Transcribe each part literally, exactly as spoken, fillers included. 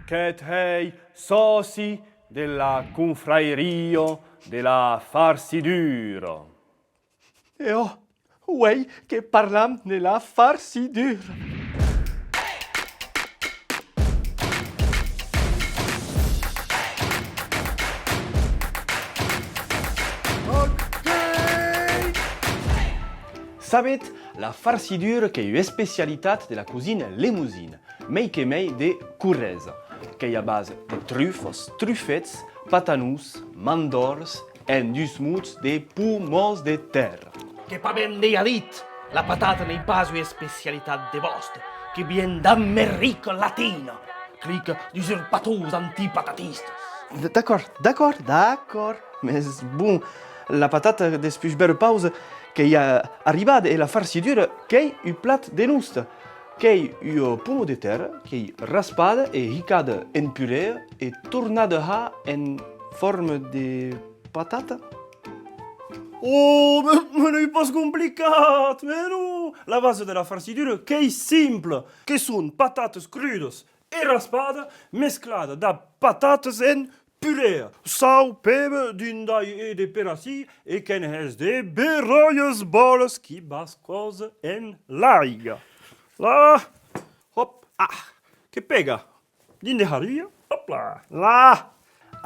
Que't hèi sòci de la confrairia de la farcidura. E ò, uèi que parlam de la farcidura. Sabetz, la farcidura qu'ei ua especialitat de la cosina lemosina, mei que mei de Corresa, qu'ei a base de trufas, trufets, patanons, mandòrls, en dus mots, de pomons de tèrra. Que pas ben dejà dit, la patata n'ei pas ua especialitat de vòste, que vien d'America Latina, clica d'usurpators antipatatistas. D-, d'acòrd, d'acòrd, d'acòrd. Mès bon, la patata, despuish bèra pausa, qu'ei, eh, arribada, e la farcidura qu'ei un plat de noste. Qu'ei ua poma de tèrra qu'ei raspada e hicada en purèa e tornada har en forma de patata. Oh, mès, mès n'ei pas complicat, mès non! La basa de la farcidura qu'ei simpla, que son patatas crudas e raspada mesclada dab patatas en purèa, sau, pebe, dindai e de perassi e que'n hès de beròias bòlas qui bascòsa en l'aiga. La, hòp, ah, que pega! Dins de haria, hòp la, la!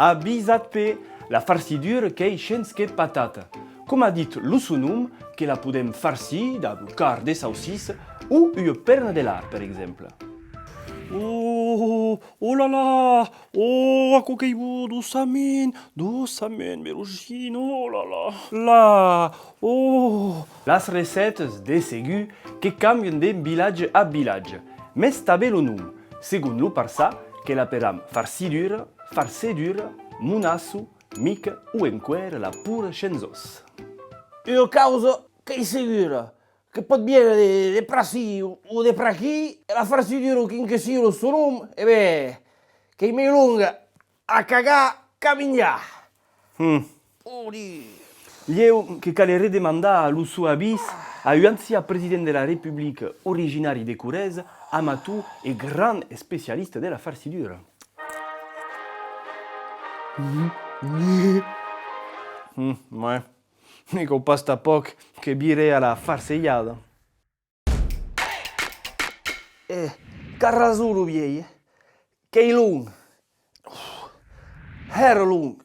Avisatz-pe, la farcidura qu'ei shens que patata. Coma ditz lo son nom, que la podem farcir dab un quart de saucissa o ua pèrna de lard, per exemple. Oh, oh la la, oh, aquò qu'ei bon, doçament, doçament, Berogina, oh la la, la, oh. Las recètas, de segur, que cambian de vilatge a vilatge, mès tanben lo nom. Segon lo parçan, que l'aperam farcidura, farcedura, monasso, mica o enqüèra la pura shens òs. Ua causa qu'ei segura, que pòt viéner de, de pr'ací o de pr'aquí, e la farcidura, quin que siga lo son nom, e ben, qu'ei mei longa a cagar qu'a minjar. Hum. Pòdi. Lhèu que caleré demandar lo son avís a un ancian president de la Republica originari de Corresa, amator e grand especialista de la farcidura. Hum, ouais. Ne cau pas tanpòc que vire a la farcelhada. Eh, qu'a rason lo vielh, eh? Qu'ei long. Hèra long.